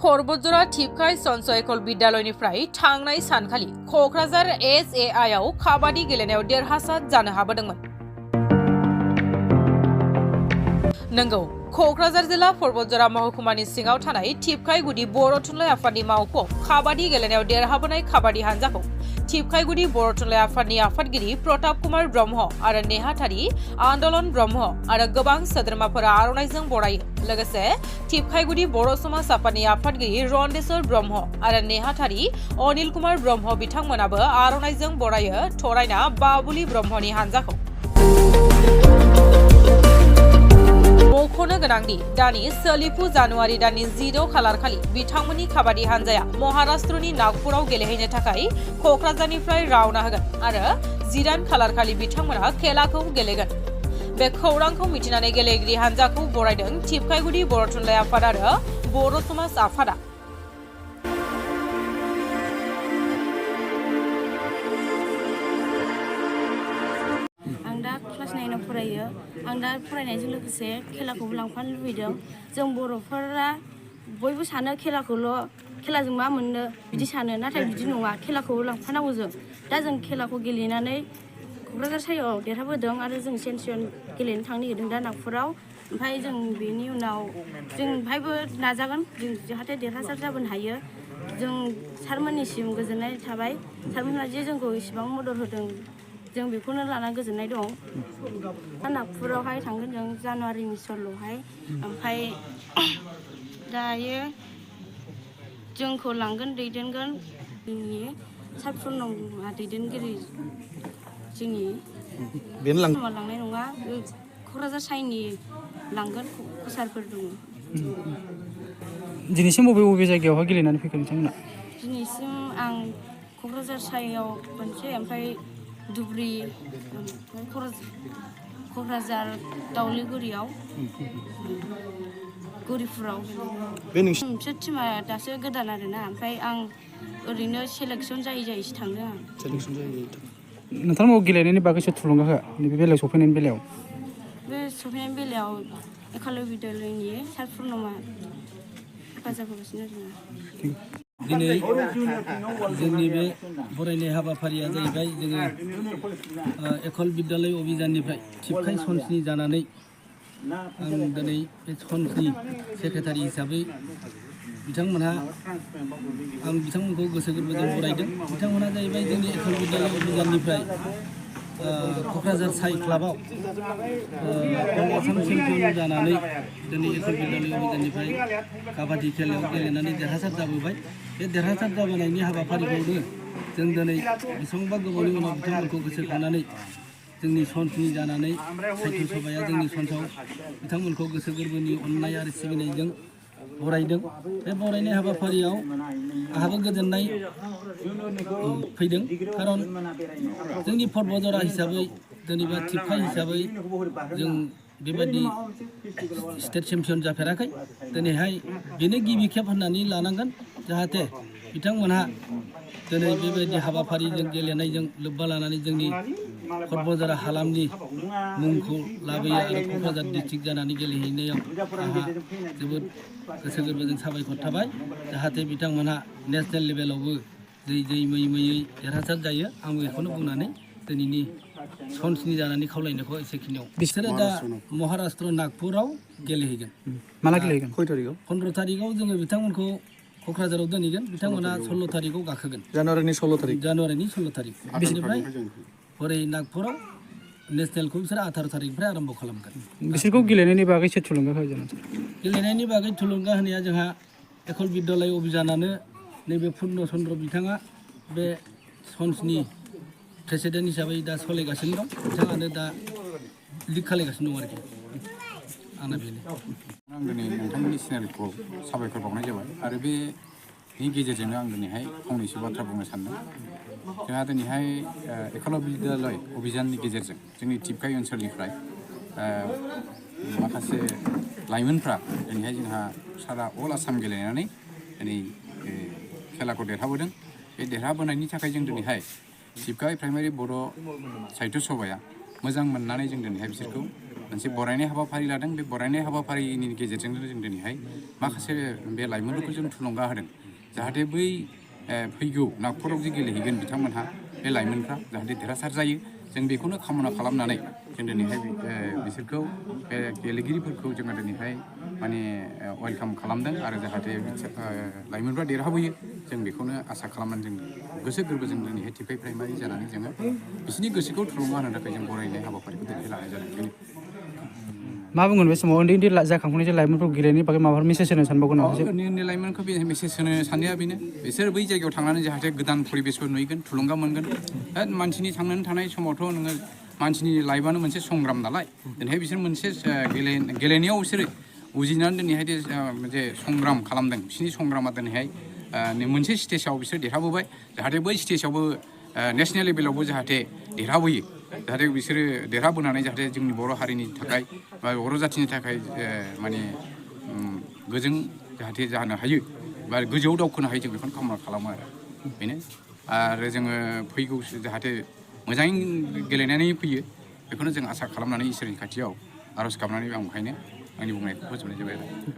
परबतजरा थिपखाय सनसयकल बिद्यालयनिफ्राय थांनाय सानखालि कक्राझार S.A.I.आव काबादि गेलेनायाव देरहासार जानो हाबोदोंमोन। नंगौ, कक्राझार जिल्ला परबतजरा महकुमानि सिङाव थानाय थिपखाय गुदि बर' थुनलाइ आफादनि मावख'आव काबादि गेलेनायाव देरहाबोनाय काबादि हानजाखौ थिपखाय गुदि बर' थुनलाइ आफादनि आफादगिरि प्रताप कुमार ब्रह्म आरो नेहाथारि आन्दलन ब्रह्म आरो गोबां सोद्रोमाफोरा आर'नाइजों बरायो। लोगोसे थिपखाय गुदि बर' समाज आफादनि आफादगिरि रन्देश्वर ब्रह्म आरो नेहाथारि अनिल कुमार ब्रह्म बिथांमोनाबो आर'नाइजों बरायो थरायना बाबुलि ब्रह्मनि हानजाखौ। मख'नो गोनांदि दानि सोलिफु जानुवारि दाननि 16 खालार खालि बिथांमोननि काबादि हानजाया महाराष्ट्रनि नागपुराव गेलेहैनो थाखाय कक्राझारनिफ्राय रावना होगोन आरो 19 खालार खालि बिथांमोना खेलाखौ गेलेगोन। बे खौरांखौ मिथिनानै गेलेगिरि हानजाखौ बरायदों थिपखाय गुदि बर' थुनलाइ आफाद आरो बर' समाज आफादा। क्लास 9 आव फरायो। आं दा फरायनायजों लोगोसे खेलाखौबो लांफानो लुबैदों। जों बर'फोरा बयबो सानो खेलाजों मा मोननो बिदि सानो, नाथाय बिदि नङा, खेलाखौबो लांफानांगौ जों। दा जों खेलाखौ गेलेनानै कक्राझार S.A.I.आव देरहाबोदों आरो जों चेम्पियन गेलेनो थांनो नागिरदों दा नागपुराव। ओमफ्राय जों बेनि उनाव जों बेहायबो नाजागोन, जों जाहाथे देरहासार जाबोनो हायो। जों सारमोननिसिम गोजोननाय थाबाय, सारमोनहा जे जोंखौ इसेबां मदद होदों, जों बेखौनो लाना गोजोननाय दं। नागपुरावहाय थांगोन जों जानुवारिनि 16आवहाय। ओमफ्राय दायो जोंखौ लांगोन, दैदेनगोन जोंनि सारफोरनाव दैदेनगिरि जोंनि लांनाय नङा, क'क्राझार S.A.I.नि लांगोन सारफोर दङ। दिनैसिम बबे जायगायावहाय गेलेनानै फैखो नोंथांमोना? दिनैसिम आं क'क्राझार S.A.I.आव खनसे, ओमफ्राय धुबुरी, क'क्राझार दावलिगुरियाव, गौरिपुराव। बिसोर टिमा दासो गोदान आरोना, ओमफ्राय आं ओरैनो सेलेक्सन जायैसो थांदों आं। नोंथांमोनाव गेलेनायनि बागैसो थुलुंगा होआ नैबे बेलायाव सफैनायनि बेलायाव? बे सफैनायनि बेलायाव S.A.I.आव बिद्यालयनि सारफोरनाव हेफाजाब होगासिनो आरोना। दिनै जोंनि बे बरायनाय हाबाफारिया जाहैबाय, जोङो S.A.I.आव बिद्यालय अभियाननिफ्राय थिपखाय सनस्नि जानानै आं दिनै बे सनस्नि सेक्रेटारि हिसाबै आं बिथांमोनखौ गोसो गोरबोजों बरायदों। बिथांमोना जाहैबाय जोंनि S.A.I. बिद्यालय अभियाननिफ्राय क'क्राझार S.A.I. क्लाबाव आसाम चेम्पियन जानानै दिनै S.A.I. बिद्यालय अभियाननिफ्राय काबादि खेलायाव गेलेनानै देरहासार जाबोबाय। बे देरहासार जाबोनायनि हाबाफारिखौनो जों दिनै बेसेबांबा गोबावनि उनाव बिथांमोनखौ गोसोखांनानै जोंनि सनस्नि जानानै साहित्य सभाया जोंनि सनसआव बिथांमोनखौ गोसो गोरबोनि अननाय आरो सिबिनायजों बरायदों। बे बरायनाय हाबाफारियाव आंहाबो गोजोननाय फैदों, खारन जोंनि परबतजरा हिसाबै, जेनेबा थिपखाय हिसाबै जों बेबायदि स्टेट चेम्पियन जाफेराखै। दिनैहाय बेनो गिबि खेब होननानै लानांगोन, जाहाथे बिथांमोनहा दिनै बेबायदि हाबाफारिजों गेलेनायजों लोब्बा लानानै जोंनि परबतजरा हालामनि मुंखौ लाबोयो आरो क'क्राझार डिस्ट्रिक्ट जानानै गेलेहैनायाव आंहा जोबोद गोसो गोरबोजों साबायखर थाबाय। जाहाथे बिथांमोनहा नेसनेल लेभेलावबो जै मैयै देरहासार जायो, आं बेखौनो बुंनानै दिनैनि सनस्नि जानानै खावलायनायखौ एसेखिनियाव। बिसोरो दा महाराष्ट्र नागपुराव गेलेहैगोन। माला गेलेहैगोन? 15 तारिखआव जोङो बिथांमोनखौ क'क्राझाराव दोनहैगोन। बिथांमोना 16 तारिखआव गाखोगोन। जानुवारिनि 16 तारिख। बिनिफ्राय हरै नागपुराव नेसनेलखौ बिसोर 18 तारिखनिफ्राय आरम्भ खालामगोन। बिसोरखौ गेलेनायनि बागैसो थुलुंगा होगोन। गेलेनायनि बागै थुलुंगा होनाया जोंहा S.A.I. बिद्यालय अभियानानो नैबे पुर्न चन्द्र बिथाङा बे सनस्नि प्रेसिडेन्ट हिसाबै दा सालायगासिनो दं। बिथाङानो दा लिड खालायगासिनो दं आरोखि। आंना बेनो। आं दिनै नोंथांमोननि चेनेलखौ साबायखर बावनाय जाबाय आरो बेनि गेजेरजोंनो आं दिनैहाय फंनैसो बाथ्रा बुंनो सानदों। जोंहा दिनैहाय S.A.I. बिद्यालय अभियाननि गेजेरजों जोंनि थिपखाय ओनसोलनिफ्राय माखासे लाइमोनफ्रा दिनैहाय जोंहा सारा अल आसाम गेलेनानै दिनै खेलाखौ देरहाबोदों। बे देरहाबोनायनि थाखाय जों दिनैहाय थिपखाय प्राइमारि बर' साहित्य सभाया मोजां मोननानै जों दिनैहाय बिसोरखौ मोनसे बरायनाय हाबाफारि लादों बे बरायनाय हाबाफारिनि गेजेरजोंनो जों दिनैहाय माखासे बे लाइमोनफोरखौ जों थुलुंगा होदों जाहाथे बै फैगौ नागपुराव जे गेलेहैगोन बिथांमोनहा बे लाइमोनफ्रा जाहाथे देरहासार जायो जों बेखौनो कामना खालामनानै जों दिनैहाय बिसोरखौ बे गेलेगिरिफोरखौ जोङो दिनैहाय माने वेलकाम खालामदों आरो जाहाथे लाइमोनफ्रा देरहाबोयो जों बेखौनो आसा खालामनानै जों गोसो गोरबोजों दिनैहाय टिपकाइ प्राइमारि जानानै जोङो बिसोरनि गोसोखौ थुलुंगा होनो थाखाय जों बरायनाय हाबाफारिखौ दिनैहाय लानाय जादों। मा बुंगोन बे समाव उन्दै उन्दै जाखांफुनाय जे लाइमोनफोरखौ गेलेनायनि बागै माबाफोर मेसेज होनो सानबावगोन नामा? उन्दै उन्दै लाइमोनखौ बे मेसेज होनो साननाया बेनो बिसोर बै जायगायाव थांनानै जाहाथे गोदान परिबेसखौ नुहैगोन थुलुंगा मोनगोन मानसिनि थांनानै थानाय समावथ' नोङो मानसिनि लाइफआनो मोनसे संग्राम नालाय दिनैहाय बिसोर मोनसे गेलेनायाव बिसोरो उजिनानै दिनैहाय मोनसे संग्राम खालामदों बिसोरनि संग्रामा दिनैहाय मोनसे स्टेजाव बिसोर देरहाबोबाय जाहाथे बै स्टेजावबो नेसनेल लेभेलावबो जाहाथे देरहाबोयो जाहाथे बिसोरो देरहाबोनानै जाहाथे जोंनि बर' हारिनि थाखाय बा बर' जाथिनि थाखाय माने गोजों जाहाथे जानो हायो बा गोजौआव दावखोनो हायो जों बेखौनो कामना खालामो आरो बेनो आरो जोङो फैगौ जाहाथे मोजाङै गेलेनानै फैयो बेखौनो जों आसा खालामनानै इसोरनि खाथियाव आर'ज गाबनानै आं बेखायनो आंनि बुंनायखौ फोजोबनाय जाबाय आरो